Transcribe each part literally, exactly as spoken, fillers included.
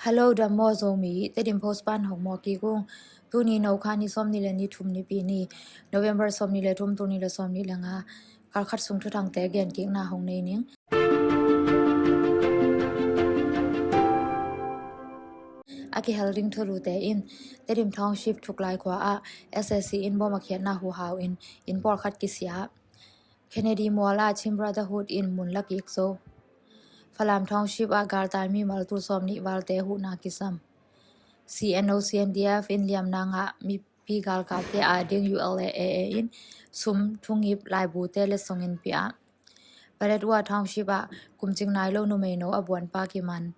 Hello, dam maw Zomi, Tedim Post pan hong maw kik ung. Tuni Nokha ni sawmnih le ni, thum Nipi ni, November sawmnih le thum, tul nih le sawmnih le nga. Kalkhat sung thuthangte genkikna hong nei ning. A kihel ding thulute in, Tedim Township Thuklai khua ah S A C in bom a khiatna huhau in inn pawlkhat kisia. Kennedy Mual ah Chin Brotherhood in mun la kik zo. Falam Township ah galtai mimal tul sawmnih valte huhna kisam. C N O C N D F in liamna ngah mipi galkapte ading U L A A A in sum thungip laibute letsongin pia. Paletwa Township ah kumcing nai lo numeino a buanpa kiman.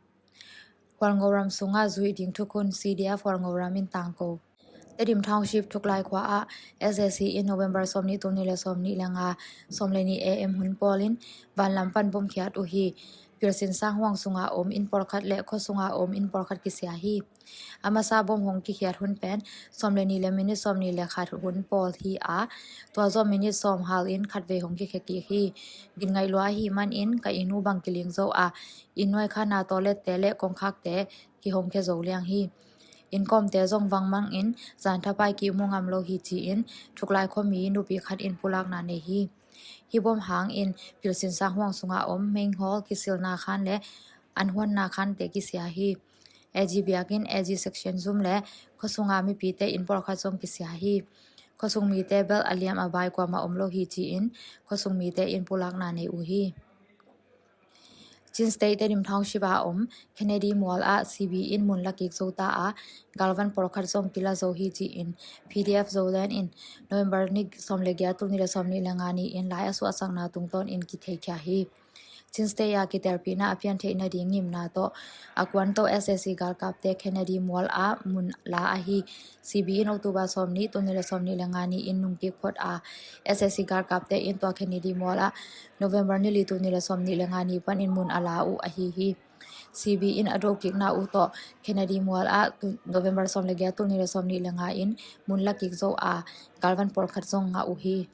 Hualngoram sungah zuih ding thukhun C D F Hualngoram in tangko. Tedim Township Thuklai khua ah S A C in November sawmnih, tul nih le sawmnih le nga, sawm le nih A M hun pawlin vanlam pan bom khiat uh hi. Pilsin sang huang sunga om inn pawlkhat le khua sunga om inn pawlkhat kisia hi. A masa bom hong kikhiat hun pen sawm le nih le minit sawmnih le khat hun pawl hi a, tua zawh minit sawm hal in khatvei hong kikhia kik hi. Ginngaih lua ahih manin ka inn uh bang kiling zo a, inn nuai khana toilette le kongkhakte kihong khia zo liang hi. Inn kawmte zong vangmang in zanthapai kimu ngam lo hi ci-in Thuklai khuami nupi khat in pulakna nei hi. Hih bom hangin pilsin sang huang sunga om meinghall kisilna khan le an huanna khante kisia hi. A G biakinn, A G section zum le khuasunga mipite inn pawlkhat zong kisia hi. Khuasung mite bel a liam a bai kuamah om lo hi ci-in khuasung mite in pulakna nei uh hi. Chin State Tedim Township a om Kennedy Mual ah C B in mun la kik zo ta a, galvan pawlkhat zong kila zo hi ci-in P D F Zoland in November ni sawm le giat, tul nih le sawmnih le nga ni in lai a suahsakna tungtawn in kitheikhia hi. Chin State a kitelpihna a pian theih nading ngimna tawh a kuanto S A C galkapte Kennedy Mual ah mun la ahi. C B in October sawmnih, tul nih le sawmnih le nga ni in nungkik phot a, S A C galkapte in tua Kennedy Mual ah November ni li, tul nih le sawmnih le nga ni panin mun a la uh ahi hi. C B in a dokikna uh tawh Kennedy Mual ah tu-, November sawm le giat, tul nih le sawmnih le nga in mun la kik zo a, galvan pawlkhat zong ngah uh hi.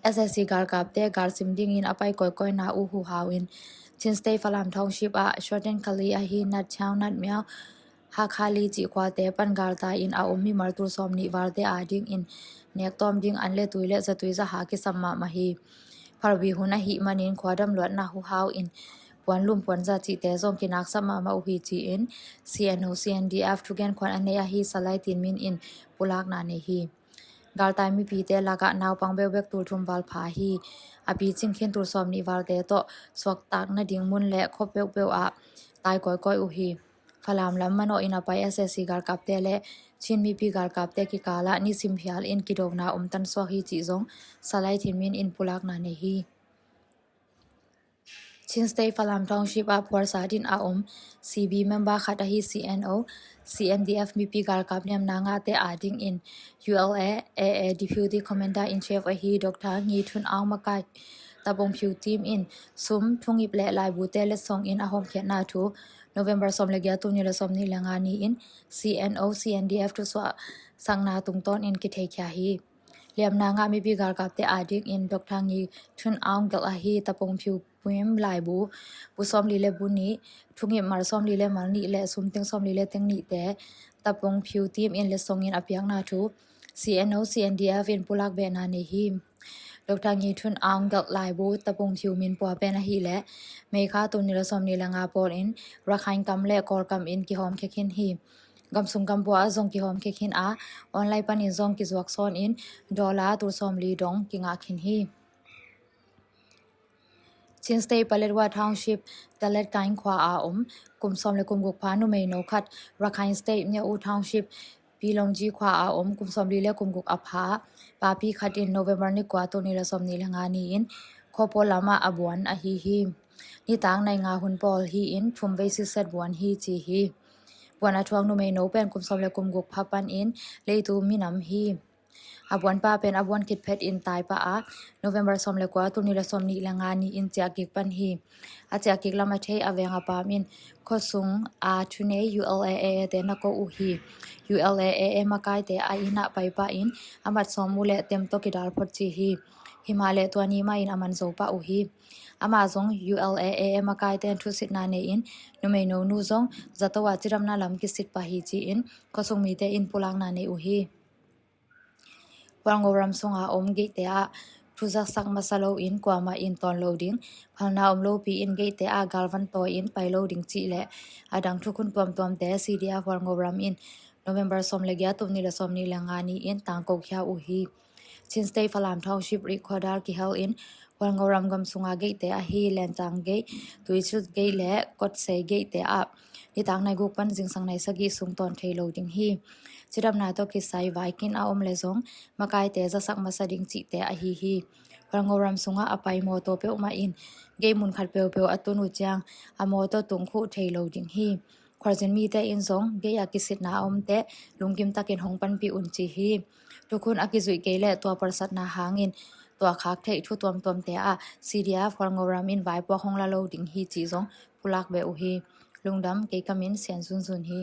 S A C galkapte galsim dingin a pai kawikawina uh huhau in Chin State Falam Township ah Shorten Kali ahi Natchau, Natmiau, Hakhali cih khuate pan galtai in a om mimal tul sawmnih valte adingin nektawm ding an le tui le zatui zaha kisam mahmah hi. Phalbi hun ahih manin khuadam luatna huhau in puanlum puanza cihte zong kinaksap mahmah uh hi ci-in C N O C N D F thugen khuan a nei ahi Salai Tin Min in pulakna nei hi. Galtai mipite lakah naupang bekbek tul thum val pha hi. A picing khin tul sawmnih valte tawh suaktak nading mun le khua peuhpeuh ah tai kawikawi uh hi. Falam lam manawh in a pai S A C galkapte le Chin mipi galkapte kikalah nisim phial in kidona omtan suak hi cih zong Salai Tin Min in pulakna nei hi. Chin State Falam Township ah phuarsa din a om C B member khat ahi C N O C N D F mipi galkap liamna ngahte adingin U L A A A Deputy Commander in Chief ahi Doctor Ngi Thun Aung makai Tapong Phiu team in sum thungip le laibute letsong in a hawmkhiatna thu November sawm le giat, tul nih le sawmnih le nga ni in C N O C N D F thusuahsakna tungtawn in kitheikhia hi. Liamna ngah mipi galkapte adingin Doctor Ngi Thun Aung gelh ahi Tapong Phiu puim laibu, bu sawmli le bu nih, thungip mal sawmli le mal nih le sumteng sawmli le teng nihte Tapong Phiu team in letsongin a piakna thu C N O C N D F in pulak behna nei hi. Doctor Ngi Thun Aung gelh laibu Tapong Phiu min pua pen ahih leh May kha, tul nih le sawmnih le nga pawl in Rakhine kam le Kawlkam in kihawmkhia khin hi. Gamsung gampua ah zong kihawmkhia khin a, online panin zong kizuak sawn in dollar tul sawmli dong kingah khin hi. Chin State Paletwa Township Talet Kaing khua a om kum sawm le kum guk pha numeino khat, Rakhine State Myaw-u Township Pilongji khua a om kum sawmli le kum guk a pha papi khat in November ni kua, tul nih le sawmnih le nga ni in khuapawl lamah a buan ahi hi. Nitak nai nga hun pawl hi in thumvei sitset buan hi ci hi. Buan a thuak numeino pen kum sawm le kum guk pha panin leitu minam hi. A buanpa pen a buan khit phetin tai pah a, November sawm le kua, tul nih le sawmnih le nga ni in ciah kik pan hi. A ciah kik lam a thei a veng a pam in khuasung a thunei U L A A A te na ko uh hi. U L A A A makaite a inn ah pai pah in a mat sawm uh leh tem tawh kidal phot ci hi. Himahleh tua ni mah in a man zo pah uh hi. Amah zong U L A A M a kaite in thusitna nei-in numeino nu zong zato ah cidamna lam kisit pah hi ci-in khuasung mite in pulakna nei uh hi. Hualngo ram sunga om geihte ah thuzaksak masa loin kuamah in tawn lo ding, phalna om lopi in geihte ah galvan tawi-in pai lo ding cih le a dang thukhun tuamtuamte C D F Hualngo ram in November sawm le giat, tul nih le sawm nih le nga ni-in tangko khia uh hi. Chin State Falam Township Rihkhawdal kihel in Hualngo ram gam sunga geihte ahi Lentang gei, Tuichut gei le Kotsei geihte ah nitak nai guk pan zingsang nai sagih sung tawn thei lo ding hi. Cidamna tawh kisai vaikin a om le zong makaite zasak masa ding cihte ahi hi. Hualngo ram sungah a pai mawtaw peuhmah in gei mun khat peuhpeuh a tun uh ciang a mawtaw tungkhuh thei lo ding hi. Khualzin mite in zong gei a kisitna a omte lungkim takin hong panpih un ci hi. Thukhun a kizuih kei le tua polsatna hangin tua khak theih thu tuamtuamte ah C D F Hualngo ram in vaipuak hong la lo ding hi cih zong pulak beh uh hi. Lungdam, kei ka min Sian Zunzun hi.